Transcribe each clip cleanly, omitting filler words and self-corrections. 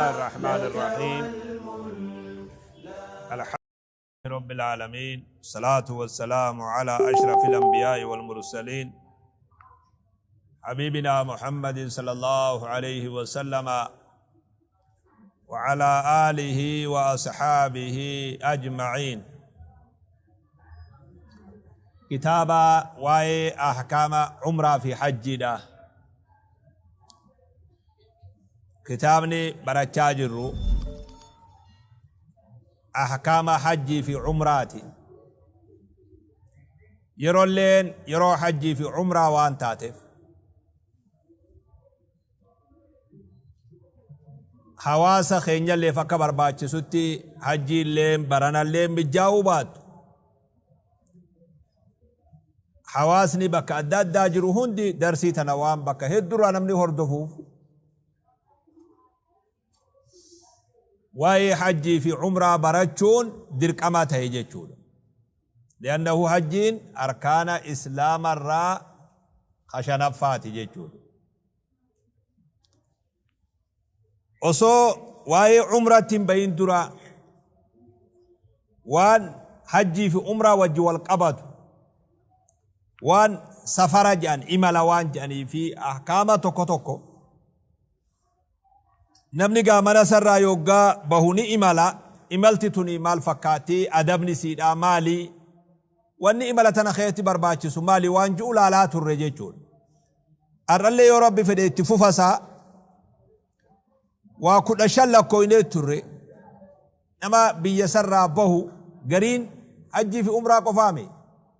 الله الرحمن الرحيم. الحمد لله رب العالمين، الصلاة والسلام على أشرف الأنبياء والمرسلين، حبيبنا محمد صلى الله عليه وسلم وعلى آله وأصحابه أجمعين. Kitaaba waa'ee ahkaama umraa fi hajjiidha. Kitaabni barachaa jirru ahkaama hajjii fi umraati. Yeroolleen yeroo hajjii fi umraa waan taateef hawaasa keenyalleef akka barbaachisutti hajjiilleen baranalleen mijjaa'uu baattu. Hawaasni bakka adda addaa jiru hundi darsii tana waan bakka hedduurraa namni hordofuuf waa'ee hajjii fi umraa barachuun dirqama ta'e jechuudha. Li'annahu hajjiin arkaana islaamarraa ka shanaffaati jechuudha. Osoo waa'ee umraatti hin bahin dura waan hajjii fi umraa wajji wal qabatu, waan safara jedhan, imala waan jedhanii fi ahkaama tokko tokko. Namni gaa mana isarraa yoggaa bahu ni imala. Imalti tuni maal fakkaatti? Adabni isiidhaa maali? Wanni imala tana keessatti barbaachisu maali? Waan ji'u laalaa turre jechuudha. Har'allee yoo Rabbi fedhe itti fufasaa waa 15 lakkooynee turre. Nama biyya isarraa bahu gariin hajjii fi umraa qofaami.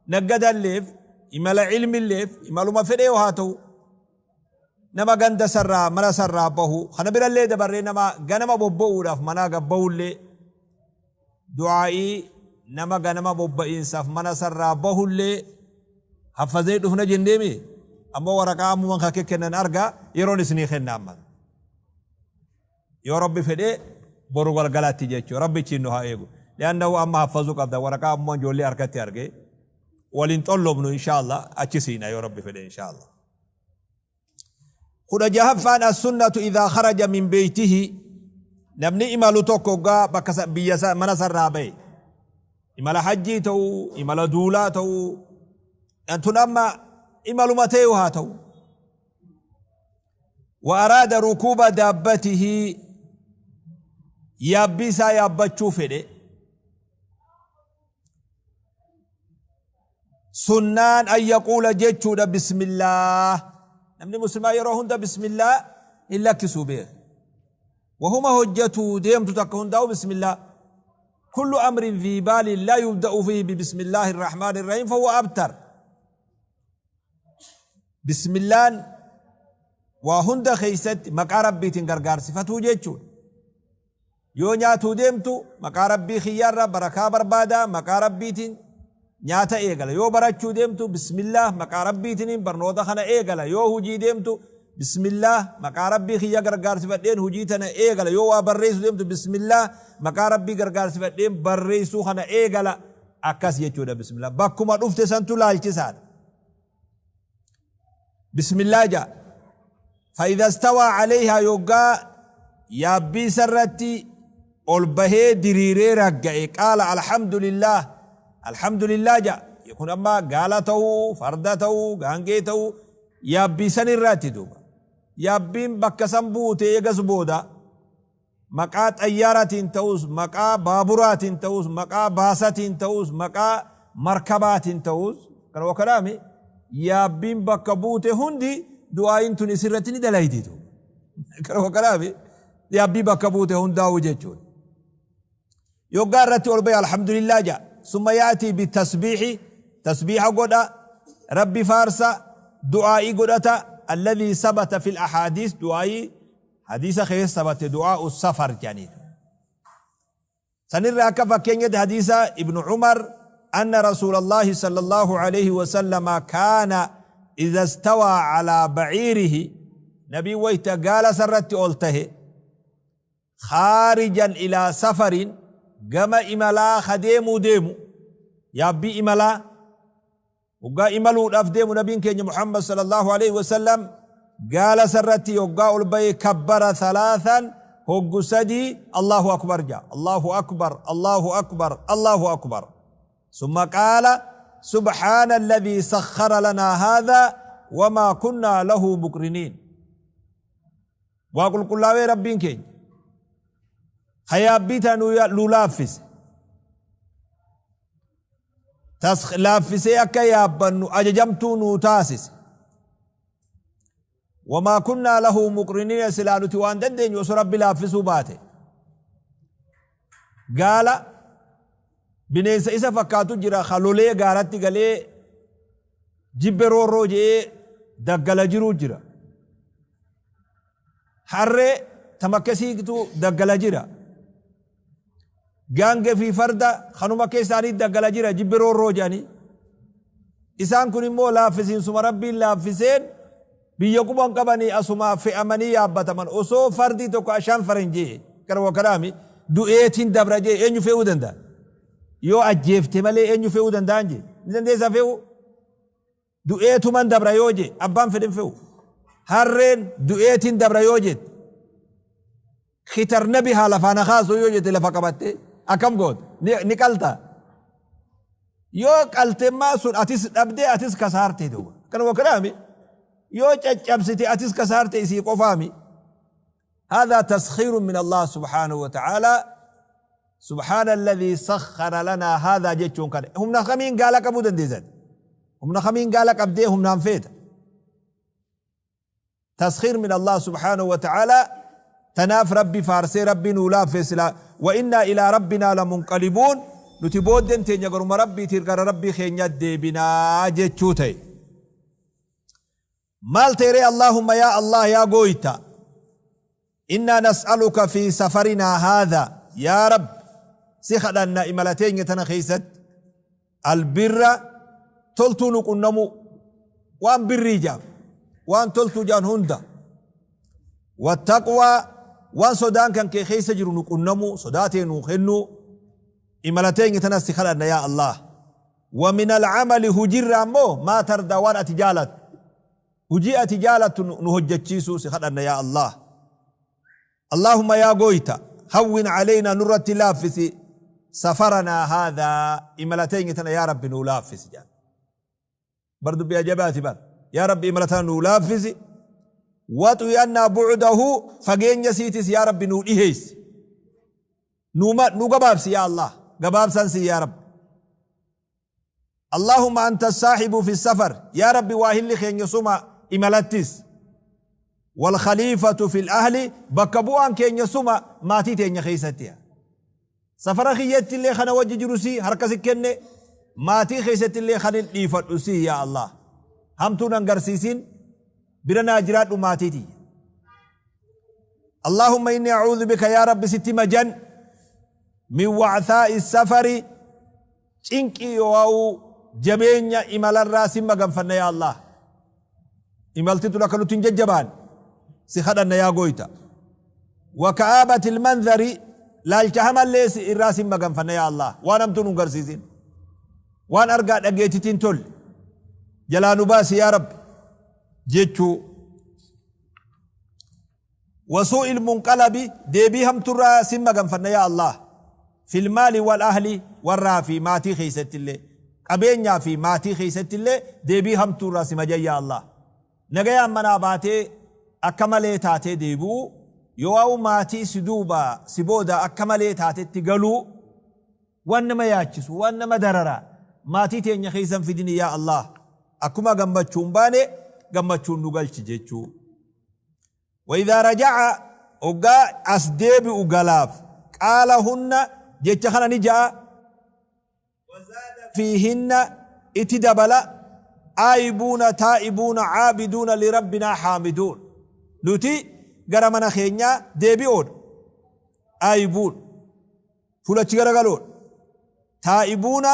Naggadalleef, imala ilmilleef, imaluma fedhee haa ta'u. Nama ganda isarraa, mana isarraa bahu, kana birallee dabarree nama ganama bobba'uudhaaf manaa gad bahullee, du'aa'ii nama ganama bobba'iinsaaf mana isarraa bahullee haffazee dhufna jenneemi. Ammoo waraqaa ammuman kan kennan arga, yeroon isinii kenna amma. Yoo Rabbi fedhe boru galgalatti jechuudha. Rabbichi nu haa eegu. Li'annahu amma haffazuu qabda. Waraqaa ammoo ijoollee harkatti arge. Waliin xollobnu inshaallah achi siina yoo Rabbi fedhe inshaallah. 16ffaan, as-sunnatu idhaa kharaja min beeytihi. Namni imalu tokko hoggaa bakka biyya mana sarraa bahe, imala hajjii ta'uu, imala duulaa ta'uu, tun amma imaluma ta'e haa ta'u, wa araada rukuuba daabbatihi, yaabbii isaa yaabbachuu fedhe, sunnaan an yaquula jechuudha, bismillaah. Namni muslimaa yeroo hunda bismillaah hin lakkisuu beek. Wahuma hojjetuu deemtu takka hundaa'u bismillaah. Kullu amrin dhii baalin laa yubda'u fiihi bibismillaahi irrahmaani irrahiim fahuwa abtar. Bismillaan waa hunda keessatti maqaa Rabbiitiin gargaarsifatuu jechuudha. Yoo nyaatuu deemtu, maqaa Rabbii kiyyaarraa barakaa barbaada, maqaa Rabbiitiin nyaata eegala. Yoo barachuu deemtu, bismillaah, maqaa Rabbiitiniin barnoota kana eegala. Yoo hujii deemtu, bismillaah, maqaa Rabbii kiyya gargaarsifadheen hujii tana eegala. Yoo waa barreessuu deemtu, bismillaah, maqaa Rabbii gargaarsifadheen barreessuu kana eegala. Akkas jechuudha bismillaah. Bakkuma dhufte santu laalchisaadha. Bismillah ja'a. Fa'idha stawaa alayhaa, yoggaa yaabbii isarratti ol bahee diriiree ragga'e, qaala alhamdulillah, alhamdulillah ja'a. Kun amma gaala ta'uu, farda ta'uu, gaangee ta'uu, yaabbii san irraatti duuba. Yaabbiin bakka san buute eegas booda maqaa xayyaaraatiin ta'us, maqaa baaburaatiin ta'us, maqaa baasatiin ta'us, maqaa markabaatiin ta'us, kana wakalaami yaabbiin bakka buute hundi du'aayin tun isirratti ni dalaydi duuba. Kana wakalaami yaabbii bakka buute hundaa'u jechuudha. Yoggaa irratti ol bahe alhamdulillah ja'a. Summa yaatii bitasbiixi, tasbiiha godha, Rabbi faarsa, du'aa'ii godhata, alladhii sabata fil ahaadiis, du'aa'ii hadiisa keessa sabate, du'aa'u safar jedhaniitu. Sanirra akka fakkeenyatti hadiisa Ibnu Umar, anna Rasuulallahi sallallahu alayhi wa sallama kaana idha stawaa calaa baciirihi, nabiin wayta gaala sarratti ol tahe, khaarijan ilaa safarin, gama imalaa ka deemuu deemu, yaabbii imalaa hoggaa imaluudhaaf deemu, nabiin keenya Muhammad sallallahu alaihi wasallam gaala sarratti hoggaa ol bahe, kabbara thalaasan, Hoggu sadii Allahu akbar ja'a. Allahu akbar, Allahu akbar, Allahu akbar. Summa qaala subhaana alladhii sakhkhara lanaa haadhaa wamaa kunnaa lahu muqriniin. Waa qulqullaawee Rabbiin keenya. Ka yaabbii tana nuu laaffise. Tas laaffisee akka yaabbannu ajajamtuu nuu taasise. Wamaa kunnaa lahu muqriniina silaa nuti waan dandeenyu osoo Rabbi laaffisuu baate. Gaala bineensa isa fakkaatu jira ka lolee gaaratti galee jibbe roorroo je'ee daggala jiruu jira. Harree tamakkasiitu daggala jira. Gaange fi farda kanuma akka isaanii daggala jira jibbi roorroo jedhanii. Isaan kun immoo laaffisiinsuma Rabbiin laaffiseen biyya quba hin qabanii asumaa fe'amanii yaabbataman. Osoo fardi tokko ashaan faran jee gara wakalaami du'eetiin dabra jee eenyu fe'uu danda'a? Yoo ajjeefte malee eenyu fe'uu danda'an jee? Ni dandeessaa fe'uu? Du'eetuman dabra yoo jee abbaan fedhe hin fe'u. Harreen du'eetiin dabra yoo jette khitarna bihaa lafaa na kaasuu yoo jette lafa qabattee akkam goota? Ni qalta. Yoo qaltemmaa sun atis dhabdee atis kasaarte duuba. Kanuma kanaami yoo caccabsite atis kasaarte isii qofaami. هذا تسخير من الله سبحانه وتعالى سبحان الذي سخر لنا هذا jechuun kana humna kamiin gaala qabuu dandeessan humna kamiin gaala qabdee humnaan feeta تسخير من الله سبحانه وتعالى tanaaf rabbi faarsee rabbi nuu laaffee silaa wa innaa ilaa rabbinaa lamunqalibuun nuti booddeen teenya garuma rabbiitiin gara rabbii keenya deebinaa jechuu ta'e. Maal ta'e ree Allaahumma yaa Allaah yaa gooyta innaa nas'aluka fi safarinaa haadha yaa Rabbi si kadhanna imala teenya tana keessatti albirra toltuu nu qunnamuu waan birrii jaan waan toltuu jaan hunda wattaqwaa waan sodaan kan kee keessa jiru nu qunnamuu sodaa tee nuu kennuu imala teenya tanas si kadhanna yaa Allaah Wa minal camali hujirraa immoo maa tardaa waan ati jaalattu hujii ati jaalattu nu hojjachiisuu si kadhanna yaa Allaah. Allaahumma yaa gooyta hawwin caleynaa nurratti laaffisi safaranaa haadhaa imala teenya tana yaa Rabbi nuu laaffisi jedhan. Bar dubbii ajabaati bar. Yaa Rabbi imala tana nuu laaffisi. Waxwi annaa bu'udahu fageenya siitis yaa Rabbi nuu dhiheessi. Nu gabaabsi yaa Allah. Gabaabsaan sii yaa Rabbi. Allahumma anta saahibu fi safar. Yaa Rabbi waa hilli keenya suma imalattis. Wal khaliifatu fil ahli bakka bu'aan keenya suma maatii teenya keessatti. Safara kiyyatti illee kana wajji jiru sii harka si kenne maatii keessatti illee kanin dhiifadhu sii yaa Allah. Hamtuu nan garsiisin bira naa jiraadhu maatii tiyya. Allahumma inni a'uudhu bika yaa Rabbi sitti majan min wa'thaa'i safari cinqii yoo'aa'uu jabeenya imalarraa si maganfanna yaa Allah. Imalti tun akka nutti hin jajjabaanne si kadhanna yaa gooyta. Wa ka'aabatil manzari laalcha hamallee si irraa si maganfanna yaa Allah. Waan hamtuu nun garsiisin. Waan argaa dhageetitiin tolle. Jalaa nu baasi yaa Rabbi. Jechuu. Wasuu'il munqalabi deebii hamturraa sin maganfanna yaa Allaah fil maali wal ahli warraa fi maatii keessattillee qabeenyaa fi maatii keessattillee deebii hamtuurraa si majan yaa Allaah nagayaan manaa baatee akka malee taatee deebi'uu yoo'au maatii si duuba si booda akka malee taatetti galuu waan nama yaachisu waan nama darara maatii teenya keessan fidini yaa Allaah akkuma gammachuun baane gammachuun nu galchi jechuu. Wa idhaa raja'a hoggaa as deebi'u galaaf qaalahunna jecha kana ni ja'a wa zaada fiihinna itti dabala aayibuuna taa'ibuuna caabiduuna lirabbinaa haamiduun nuti gara mana keenyaa deebi'oodha aayibuun fuula achi garagaloodha taa'ibuuna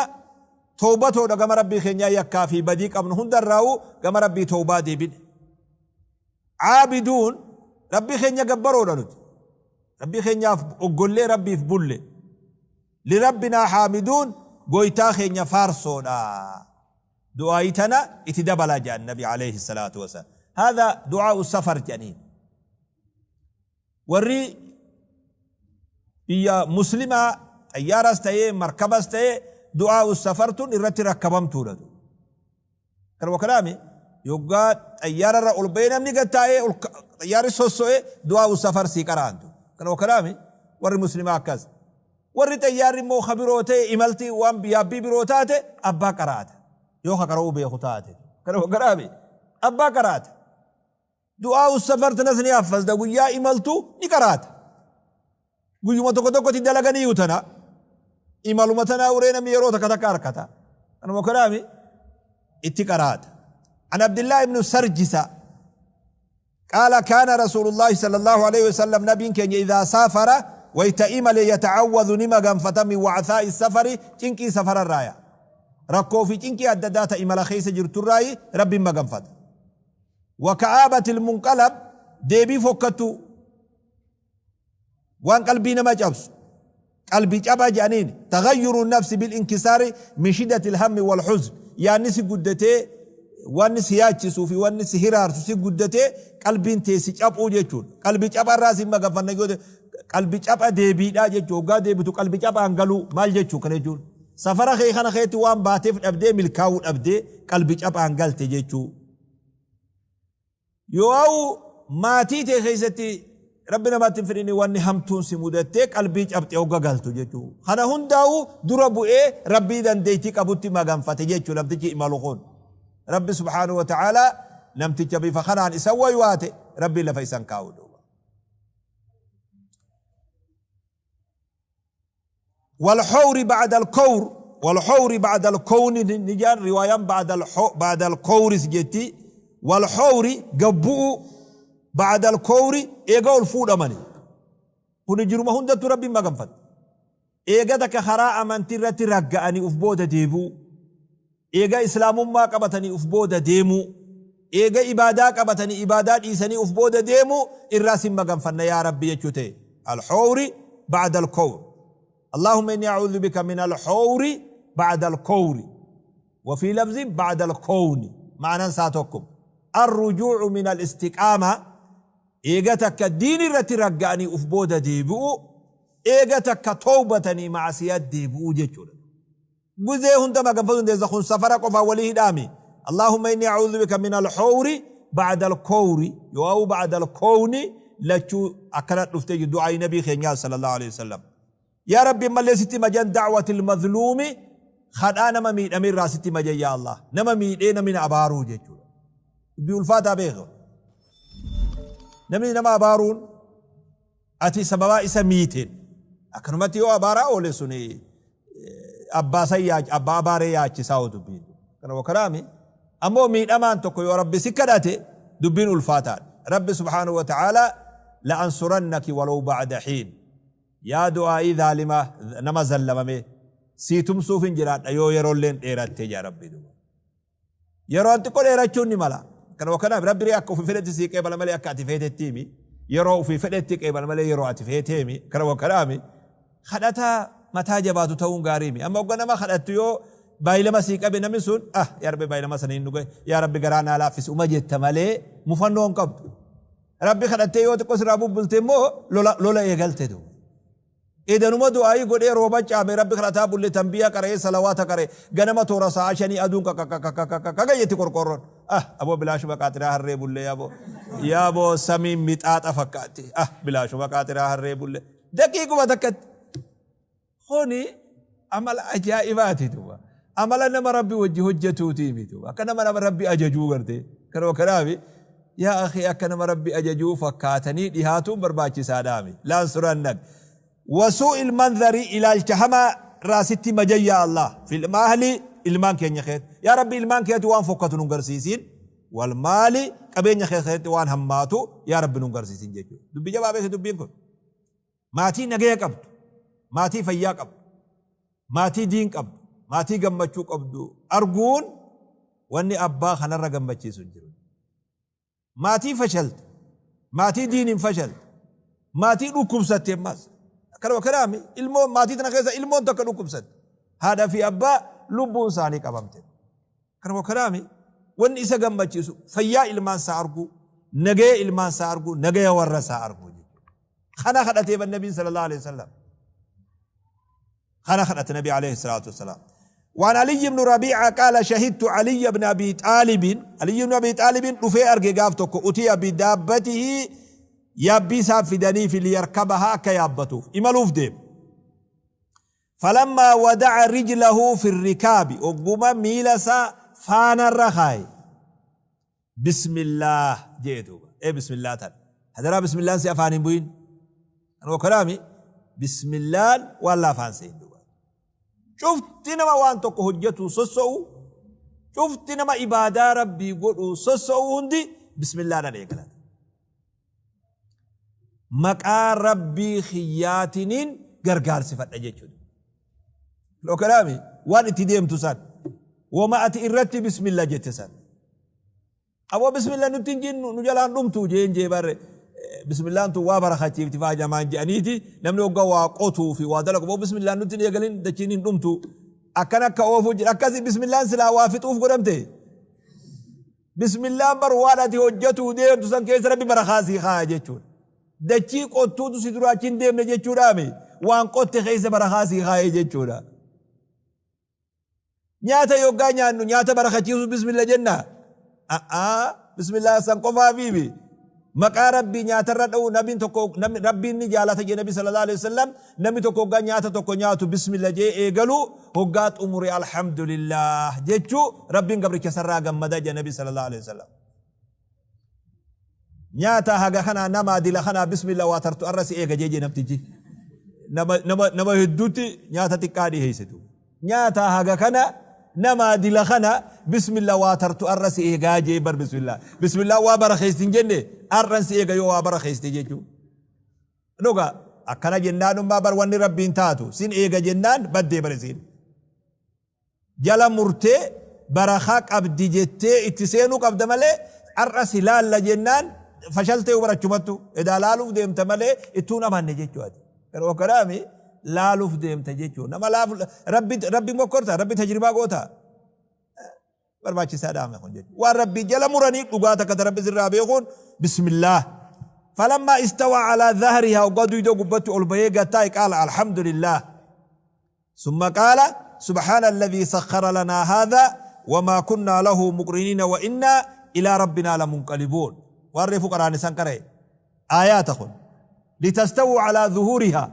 towbatoodha gama rabbii keenyaa yakkaa fi badii qabnu hundarraa'uu gama rabbii towbaa deebine Caabiduun, Rabbii keenya gabbaroodha nuti. Rabbii keenyaaf oggollee Rabbiif bulle. Lirabbinaa haamiduun goytaa keenya faarsoodha. Du'aayii tana itti dabalaa jedhan Nabi alayhi salaatu wasalaam. Haadha du'aa'u safar jedhaniin. Warri Biyya muslimaa xayyaaras ta'ee markabas ta'ee du'aa'u safar tun irratti rakkabamtuudha. Kanuma kanaami yoggaa xayyaararra ol ba'ee namni gad taa'ee xayyaarri sosso'ee du'aa'u safar sii qara'antu. Kanuma kanaami warri muslimaa akkas. Warri xayyaarri immoo ka biroo ta'e imalti waan yaabbii biroo taate abbaa qara'ata. Yoo ka qara'uu beeku taate. Kanuma kanaami abbaa qara'ata. Du'aa'u safar tanas ni haffazda guyyaa imaltu ni qaraata. Guyyuma tokko tokkotti dalaganiyu tana imaluma tanaa uree namni yeroo takka takka harkata. Kanuma kanaami itti qaraata. An Abdillah ibn Sarjisa قال كان رسول الله صلى الله عليه وسلم نبي كان إذا سافر ويتئمل يتعوذ نما غنفتا من وعثاء السفر تنكي سفر الراية ركو في تنكي أددات إمال خيس جرت الراي ربي ما غنفت وكآبة المنقلب deebii fokkattuu waan qalbii nama cabsu qalbii cabaa jedhaniin taghayyuru nafsi bil inkisaari min shiddati alhammi wal huzn yaanni si guddatee wanni si yaachisuu fi wanni si hiraarsu si guddatee qalbiin tee si caphuu jechuudha. Qalbii capharraa si maganfanna yoo qalbii capha deebiidhaa jechuudha. Hoggaa deebitu qalbii caphaan galuu maal jechuu kana jechuun. Safara kee kana keetti waan baateef dhabdee milkaa'uu dhabdee qalbii caphaan galte jechuu. Yoo'au maatii tee keessatti Rabbi namaatti hin fidhini wanni hamtuun si mudattee qalbii cabxe hogga galtu jechuu. Kana hundaa'u dura bu'ee Rabbii dandeettii qabutti maganfate jechuu namtichi imalu kun. Rabbi subhaanahu wa ta'aalaa namticha bifa kanaan isa waywaate Rabbiin lafa isan kaa'u duuba. والحور بعد الكور والحور بعد الكون نجان رواية بعد بعد الكور سجتي والحور قبؤ بعد الكور إيقا الفود أماني كن جرم هندت ربي ما قنفت إيقا تك خراء من ترى ترقعني أفبودة ديبو إيقا إسلام ما قبتني أفبودة ديمو إيقا إبادة قبتني إبادات إيساني أفبودة ديمو الراس ما قنفنا يا ربي يجوتي الحور بعد الكور اللهم إني أعوذ بك من الحور بعد الكور وفي لفظ بعد الكون معنى ساتوكم الرجوع من الاستقامة إيغتك الدين التي رقاني أفبود ديبو إيغتك توبتني مع سياد ديبو جيشور بزي هنت ما قفزون دي زخون سفرك وفاوليه دامي اللهم إني أعوذ بك من الحور بعد الكور أو بعد الكون لچو أكرت لفتي دعاء نبي خينيا صلى الله عليه وسلم يا ربي ملي ستي مجان دعوة المظلوم خدانا نما ميد أمير راستي مجان يا الله نما ميد إيه نمين أبارو جيشور بيولفاتا بيغو نمي نما أبارون أتي سببا إسا ميتين أكنمتي يو أبارا أولي سني أبا سياج أبا أباري ياچ ساو دبين كانوا وكرامي أمو ميد أمان تكو يا ربي سكراتي دبين الفاتان ربي سبحانه وتعالى لأنصرنك ولو بعد حين يا دعائي ظالمة نما زلمة سيتم سوفين جرات أيو يرولين إيراتي يا ربي دو yeroo xiqqoo dheerachuun ni mala. Kanuma kanaaf rabbi akka ofii fedhetti sii qeebala malee akka ati feetetti himi. Yeroo ofii fedhetti qeebala malee yeroo ati feetee himi. Kanuma kanaaf kadhataa mataa jabaatu ta'uun gaarii himi. Amma hogga nama kadhattu yoo baay'ilama sii qabe namni sun ah yaa rabbi baay'ilama sana hin dhuge yaa rabbi garaa naa laaffisi uma jetta malee mufannoo hin qabdu. Rabbi kadhattee yoo xiqqoo sirraa bubbulte immoo lola lola eegalte duuba. Edanuma du'aa'ii godhee rooba caame rabbi kadhataa bulle tanbiya qara'ee salawaata qara'e ganama toora sa'a shanii aduun qaqaqaqaqaqaqa jetti qorqoorroon. Ah aboo bilaashuma qaaxiraa harree bulle yaaboo yaaboo samiin mixaaxa fakkaatti ah bilaashuma qaaxiraa harree bulle daqiiquma takkatti. Kuni amala ajaa'ibaati duuba. Amala nama rabbi wajji hojjetuutii miti. Akka nama nama rabbi ajajuu gartee. Kanuma kanaafi yaa akhi akka nama rabbi ajajuu fakkaatanii dhihaatuun barbaachisaadhaami. Laan surannak. Wasuu'il manzari ilaalcha hamaa irraa sitti majan yaa Allah. Fil maali ilmaan keenya keetti. Yaa Rabbi ilmaan keetti waan fokkatu nun garsiisiin. Wal maali qabeenya kee keessatti waan hammaatu yaa Rabbi nun garsiisin jechuudha. Dubbii jabaa beekte dubbiin kun. Maatii nagaya qabdu, maatii fayyaa qabdu, maatii diin qabdu, maatii gammachuu qabdu arguun wanni abbaa kanarra gammachiisu hin jiru. Maatii fashalte, maatii diiniin fashalte, maatii dhukkubsatte ammas. Akkanuma kanaami ilmoo maatii tana keessa ilmoon takka dhukkubsatte. Haadha fi abbaa lubbuun isaanii qabamte. Kanuma kanaami wanni isa gammachiisu fayyaa ilmaan isaa arguu, nagaya ilmaan isaa arguu, nagaya warra isaa arguu jechuudha. Kana kadhatee ban nabiin sallallahu alaihi wasallam. Kana kadhate Nabi alayhi salaatu wassalaam. وعن علي بن ربيعة قال شهدت علي بن أبي طالب، علي بن أبي طالب dhufee arge gaaf tokko، أتي بدابته، yaabbii isaa fidanii fi ليركبها akka yaabbatuuf imaluuf deem. فلما وضع رجله في الركاب، ogguma miila isaa faanarra kaaye، بسم الله jee duuba. Ee بسم الله tan hadaraa، بسم الله si afaan hin bu'in. Anoo kalaami بسم الله waan laafaan seen duuba. Cufti nama waan tokko hojjetu sosso'u, cufti nama ibaadaa Rabbii godhu sosso'u hundi بسم الله dhaan eegalan. Maqaa Rabbii kiyyaatiniin gargaarsifadha jechuudha. Anoo kalaami waan itti deemtu san, wama ati irratti بسم الله jette san. Aboo, بسم الله nutti hin jinnu, nu jalaan dhumtu jeen jee barre. بسم الله n tun waa barakachiifti faa jamaan je'aniiti. Namni hoggaa waa qotuu fi waa dalagu, boo بسم الله nutti hin eegalin, dachiin hin dhumtu, akkan akka oofuu jira. Akkasi بسم الله n silaa waa fixuuf godhamte. بسم الله n bar waan ati hojjetuu deemtu san keessa Rabbi barakaa sii kaaya jechuudha. Dachii qottuutu si duraa achi hin deemne jechuudhaami, waan qotte keessa barakaa sii kaaye jechuudha. Nyaata yoggaa nyaannu nyaata barakachiisu بسم الله jenna. A'aa, بسم الله san qofaafiifi maqaa Rabbii nyaatarra dha'u. Nabiin tokko namni Rabbiin ni jaalata jee Nabi صلى الله عليه وسلم. Namni tokko hoggaa nyaata tokko nyaatu بسم الله jee eegalu, hoggaa xumure الحمد لله jechuu, Rabbiin gabricha sarraa gammada jee Nabi صلى الله عليه وسلم. Nyaata haga kanaa nama dila kanaa بسم الله waa tartu arra si eega jee namtichi. Nama hedduutti nyaata xiqqaa dhiheessitu. Nyaata haga kana nama dila kana بسم الله waa tartu arra si eegaa jee bar. بسم الله، بسم الله waa barakeessi hin jenne, arran si eega yoo waa barakeessite jechuu. Dhuga akkana jennaan bar wanni Rabbiin taatu sin eega jennaan baddee barisiin. Jala murtee barakaa qabdi jettee itti seenuu qabda malee, har'a si laalla jennaan fashaltee barachumattu edaa laaluuf deemta malee ittuun amanne jechuudha. Yeroo kanaami laaluuf deemta jechuudha. Nama laafu Rabbi, Rabbi mokkorta, Rabbi tajribaa goota. Barbaachisaa dhaame kun jechuudha. Waan Rabbi jala muranii dhugaa takka Rabbi sirraa beekuun بسم الله. فلما استوى على ظهرها، وقد يدو قبت أول قال الحمد لله، ثم قال سبحان الذي سخر لنا هذا وما كنا له مقرنين وإنا إلى ربنا لمنقلبون. والرفق قرآن سنكره آيات خن. لتستووا على ظهورها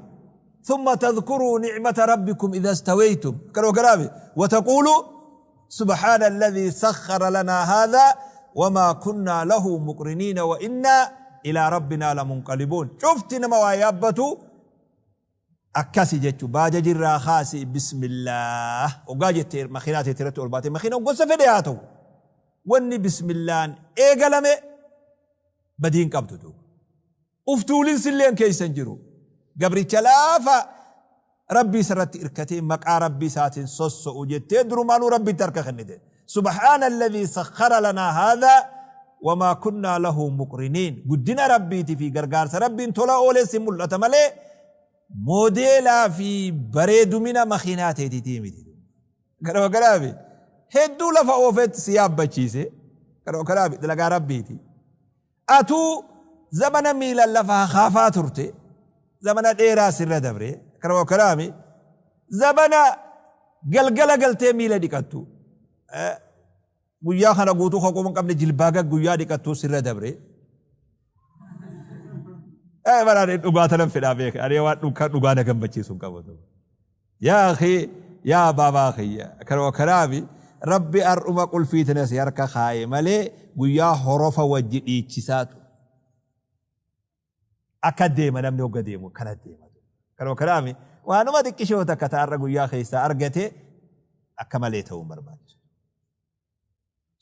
ثم تذكروا نعمة ربكم إذا استويتم كرو كرامي وتقولوا سبحان الذي سخر لنا هذا وما كنا له مقرنين وإنا إلى ربنا لمنقلبون. شفت نما ويابتو akkasi jechu. Baajajirraa kaasi بسم الله ogaa jettee makiinaa teetirratti ol baate, makiina gosa fedhe haa ta'u, wanni بسم الله n eegalame badiin qabdu duuba. Uftuulinsilleen keessa hin jiru. Gabricha laafa Rabbii isarratti irkatee maqaa Rabbii isaatiin sosso'u jettee durumaanuu Rabbitti harka kennite. سبحان الذي سخر لنا هذا وما كنا له مقرنين. Guddina Rabbiitii fi gargaarsa Rabbiin tola ooleessi mul'ata malee moodeelaa fi bareedumina makiinaa teetiitii miti. Kanuma kanaafi hedduu lafa oofetti si yaabbachiise. Kanuma kanaafi dalagaa Rabbiiti. Atuu zamana miilan lafa hakaafaa turte, zamana dheeraa sirra dabre. Kanuma kanaafi zamana galgala galtee miila dhiqattu. Guyyaa kana guutuu haquu hin qabne, jilbaa guyyaa dhiqattu sirra dabre. Baraan dhugaa tanan fedhaa beeka. Ani waan dhugaa na gammachiisu hin qabu. يا أخي yaa baabaa kiyya, kanuma kanaafi Rabbi har'uma qulfii tana si harka kaaye malee guyyaa horofa wajji dhiichisaatu akka deema. Namni hogga deemu kana deema. Kanuma kanaafi waanuma xiqqishoo takka ta'arra guyyaa keessaa argate akka malee ta'uu hin barbaachisu.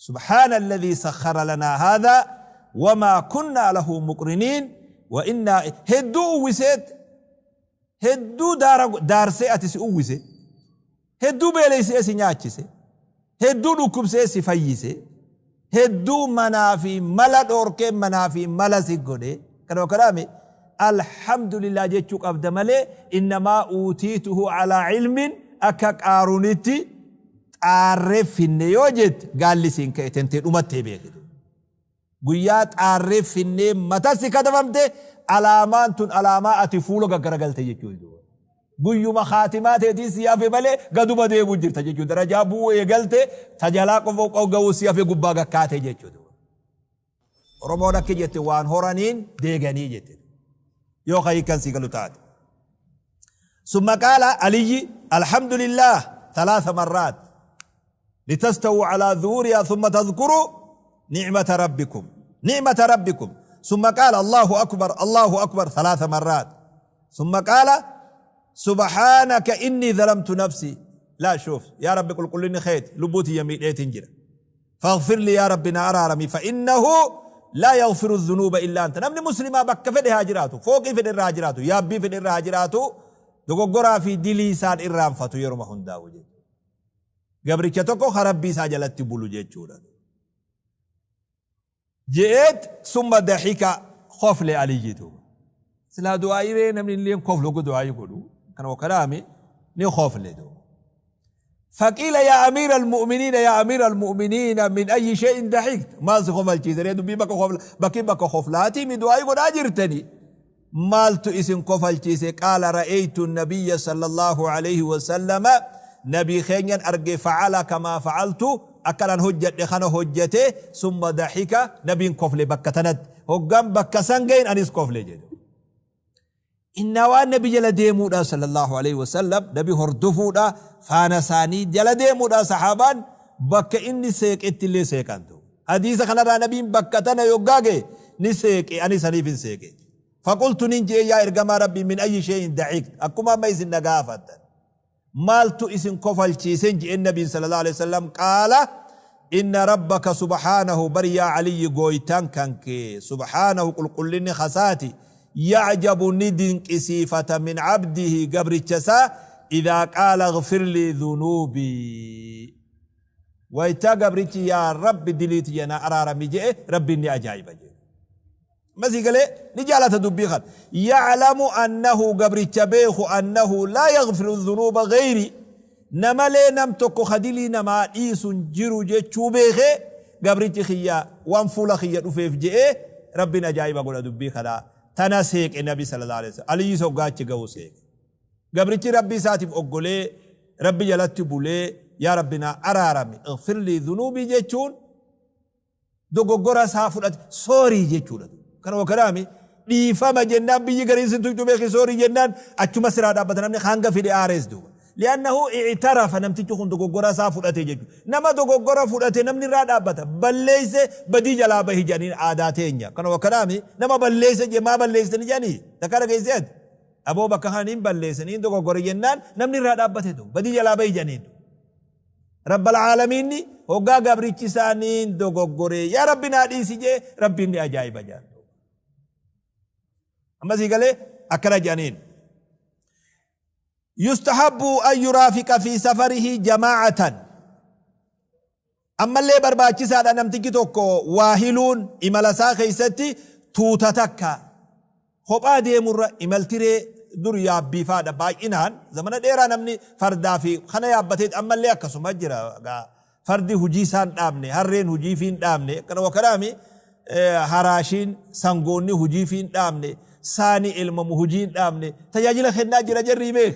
سبحان الذي سخر لنا هذا وما كنا له مقرنين وإنا. Hedduu uwwiseet, hedduu daarsee ati si uwwise, hedduu beeleysee si nyaachise, hedduu dhukkubsee si fayyise, hedduu manaa fi mala dhoorkee manaa fi mala si godhe. Kanuma kanaami الحمد لله jechuu qabda malee إنما أوتيته على علم akka Qaaruunitti xaarree finne yoo jette, gaalli siin ka'e tentee dhumattee beekitu. Guyyaa xaarree finnee mata si katabamte, alaamaan tun alaamaa ati fuula gaggaragalte jechuudha. Guyyuma khaatimaa teetii si hafe malee gaduma deemu jirta jechuudha. Darajaa bu'uu eegalte ta jalaa qofa ga'uu si hafe gubbaa gakkaate jechuudha. Oromoon akki jette waan horaniin deeganii jette. Yoo ka hiikkan sii galu taate. Summa qaala Aliyyi alhamdulillah thalaatha marraat litastawuu alaa zuhurihaa thumma tadhkuruu ni'mata rabbikum ni'mata rabbikum summa qaala Allahu akbar Allahu akbar thalaatha marraat summa qaala subhaanaka innii zalamtu nafsii laa shuuf yaa rabbi qulqullinni keeti lubbuu tiyya miidheetiin jira Faghfir lii yaa Rabbi na araarami fa innahu laa yaghfiru dhunuuba illaa anta. Namni muslimaa bakka fedhe haa jiraatu, fooqii fedhe irra haa jiraatu, yaabbii fedhe irra haa jiraatu, dogoggoraa fi dilii isaan irraanfatu yeruma hundaa'u jechuudha. Gabricha tokko ka Rabbii isaa jalatti bulu jechuudha. Je'eet summa dahika kofle Aliyyi duuba. Silaa du'aa'ii ree namni illeen koflu hoggu du'aa'ii godhu kana wakanaami ni kofle duuba. Faqiila yaa amiira almu'miniina yaa amiira almu'miniina min ayyi shay'in dahikt maal si kofalchiise ree dubbii bakka kofla bakki bakka koflaatii mi du'aa'ii godhaa jirtani maaltu isin kofalchiise qaala ra'aytu nabiyya sallallahu alayhi wasallama nabii keenyan arge facala kamaa facaltu akkan an hojjadhe kana hojjate summa dahika nabiin kofle bakka tanatti hoggaan bakka san gahin anis kofle jedhe innaa waan nabi jala deemuudha sallallahu alayhi wasallam nabi hordofuudha faana isaanii jala deemuudha sahaabaan bakka inni seeqetti illee seeqantu hadiisa kanarraa nabiin bakka tana yoggaa gahe ni seeqe ani saniif hin seeqe faqultu nin je'e yaa ergamaa rabbii min ayyi shay'in dahikt akkuma amma isin na gaafattan maaltu isin kofalchiisen je'en nabiin sallallahu alaihi wasallam qaala inna rabbaka subhaanahu bar yaa aliyyi gooytaan kan kee subhaanahu qulqullinni kasaati ya'jabu ni dinqisiifata min abdihi gabricha isaa idaa qaala ighfir lii dhunuubii wayta gabrichi yaa rabbi dilii tiyya na araarami je'e rabbiin ni ajaa'iba jedhe Masii galee ni jaalata dubbii kana. Ya'lamu annahu gabricha beeku annahu laa yaghfiru dhunuuba ghayri namalee nam tokko ka dilii namaa dhiisu hin jiru jechuu beekee gabrichi kiyya waan fuula kiyya dhufeef je'ee rabbiin ajaa'iba godha dubbii kana tana seeqe nabi sallallahu alaihi wasallam aliyyi soggaa achi ga'u seeqe. Gabrichi rabbii isaatiif oggolee rabbi jalatti bulee yaa rabbi naa araarami ighfirlii dhunuubii jechuun dogoggora isaa fudhate sorry jechuudha. Kanuma kanaami dhiifama jennaan biyyi gariin sin tuyxu beeki sorry jennaan achuma siraa dhaabbata namni hanga fide aarees duuba. Li'annahu i'tarafa namtichi kun dogoggora isaa fudhate jechuudha. Nama dogoggora fudhate namni irraa dhaabbata. Balleeyse badii jalaa bahi jedhaniin aadaa teenya. Kanuma kanaami nama balleeyse jee maa balleessitani jedhanii takkaa dhageessee ati. Aboo bakka kana niin balleesse niin dogoggore jennaan namni irraa dhaabbate duuba badii jalaa bahi jedhaniin. Rabbal Aalamiinni hoggaa gabrichi isaa niin dogoggoree yaa Rabbi naa dhiisi jee Rabbiin ni ajaa'iba jedhan. Amma sii galee akkana jedhaniin. Yustahabbu an yuraafiqa fi safarihi jamaa'atan. Ammallee barbaachisaadha namtichi tokko waa hiluun imala isaa keessatti tuuta takka kophaa deemurra imaltiree dur yaabbiifaadha baay'inaan zamana dheeraa namni fardaa fi kana yaabbatee ammallee akkasuma jira fardi hujii isaan dhaabne harreen hujii fi hin dhaabne kana wakanaami haraashiin sangoonni hujii fi hin dhaabne saani elmamu hujii hin dhaabne tajaajila kennaa jira jarrii beek.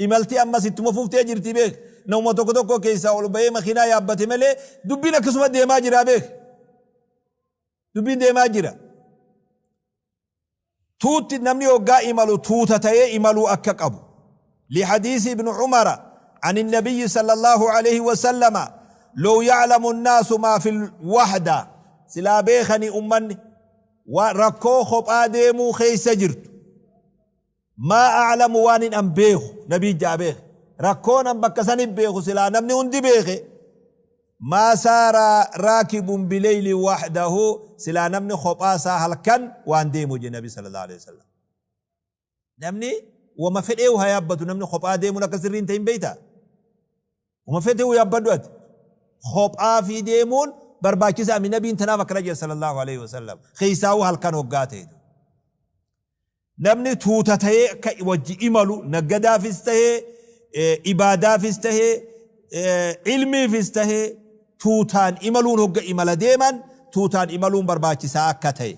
Imalti ammas ittuma fuftee jirti beek. Namuma tokko tokko keessaa ol bahee makiinaa yaabbate malee dubbiin akkasuma deemaa jira beek. Dubbiin deemaa jira. Tuutti namni hoggaa imalu tuuta ta'ee imaluu akka qabu. لحديث ابن عمر عن النبي صلى الله عليه وسلم لو يعلم الناس ما في الوحدة سلا بيخني أمني وركو خبا ديمو خيس جرت Maa a'lamu waanin an beeku nabiin ja'a beeke rakkoon an bakka sanin beeku silaa namni hundi beeke maa saara raakibun bileyli wahdahu silaa namni kophaa isaa halkan waan deemu je nabi sallallahu alaihi wasallam namni wama fedheehu haa yaabbatu namni kophaa deemuun akka sirrii hin ta'in beeyta wama fetehu yaabbadhu ati kophaa fi deemuun barbaachisaa mi nabiin tanaaf akkana jedhe sallallahu alaihi wasallam keessaa'uu halkan hoggaa ta'e Namni tuuta tahee akka wajji imalu naggadaafis tahee, ibaadaafis tahee, ilmiifis tahee tuutaan imaluun hogga imala deeman tuutaan imaluun barbaachisaa akka tahe.